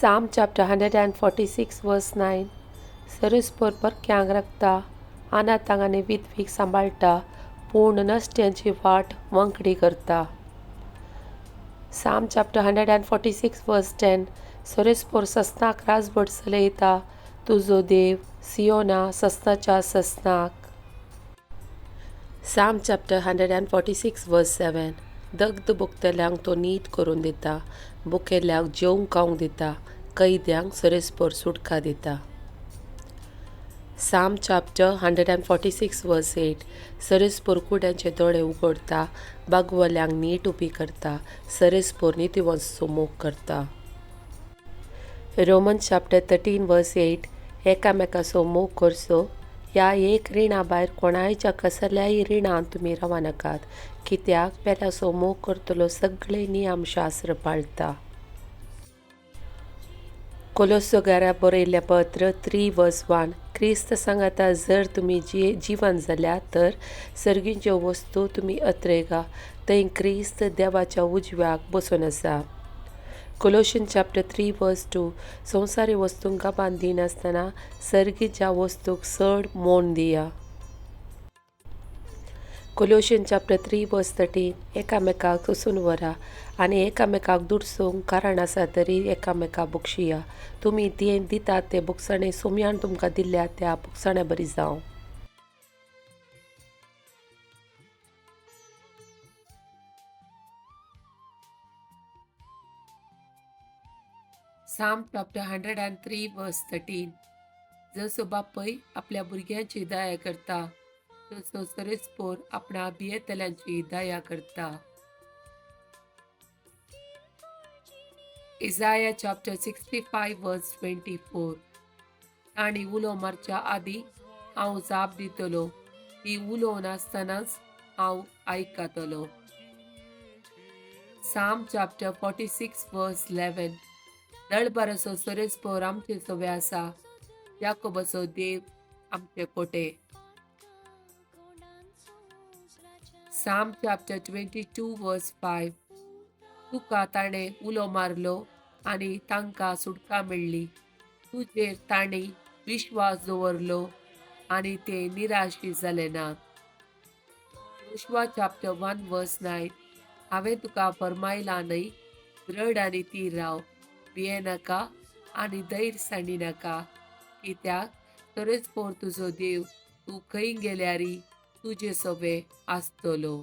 Psalm chapter 146 verse 9. सरेस्पोर परक्यांक राखता, अनाथांक आनी विधवीक सांबाळटा, पूण नश्ट्यांची वाट वांकडी करता. Psalm chapter 146 verse 10. सरेस्पोर ससनाक राजवट चलयता, तुजो देव सियोना ससनाच्या ससनाक. Psalm chapter 146 verse 7. दग्ध भोगतल्यांक तो नीट करून दिता, भुकेल्ल्याक जेवंक खावंक दिता, कैद्यांक सरेस्पोर सुटका दिता. Psalm chapter 146 verse 8. सरेस्पोर कुड्यांचे दोळे उगडता, बागवल्यांक नीट उबी करता, सरेस्पोर नितीवंत मोग करता. Roman chapter 13 verse 8. एकामेकाचो मोग करचो, ह्या एक रिणा भायर कोणायच्या कसल्याय रिणान तुमी रावनाकात, कित्याक पेल्याचो मोग करतलो सगळे नियमशास्त्र पाळता. कोलोसोगारा बरयल्लें पत्र 3 वर्स 1. क्रिस्त सांगाता जर तुमी जिवन जाल्या तर सर्गींच्यो वस्तू तुमी अत्रेगा, थंय क्रिस्त देवाच्या उजव्याक बसून आसा. कोलोशन चॅप्टर 3 वर्स 2. संवसारी वस्तूंक गबान दिनासतना सर्गीच्या वस्तूक चड मोन दिया. कोलोशन चॅप्टर 3 वर्स 13. एकामेकाक सोसून व्हरा आनी एकामेकाक दुडसूंक कारण आसा तरी एकामेकाक बक्षिया. तुमी ते दितात ते बोगसाणे सोम्यान तुमकां दिल्ल्या त्या बोगसाण्या बरी जावं. Psalm chapter 103 verse 13. जसो बापय आपल्या भुरग्यांची दया करता, तसो सरेस्पोर आपणा भियेतल्यांची दया करता. Isaiah chapter 65 verse 24. तांणी उलो मारच्या आदीं हांव जाप दितलो, ती उलोवन आसतनाच हांव आयकतलो. Psalm chapter 46 verse 11. दळबाराचो सरेस्पोर आमचे सवे आसा, याकोबाचो देव आमचे कोटे. Psalm chapter 22 verse 5. तुका ताणें उलो मारलो आनी तांकां सुटका मेळ्ळी, तुजेर तांणी विश्वास दवरलो आनी ते निराशी जाले ना. Joshua chapter 1 verse 9. हांवें तुका फरमायलां न्हय, दृढ आनी तीर राव, भियेनाका आनी धैर्य सांडिनाका, कित्याक तरेच पोर तुजो देव तूं खंय गेल्यारी तुजे सोबे आसतलो.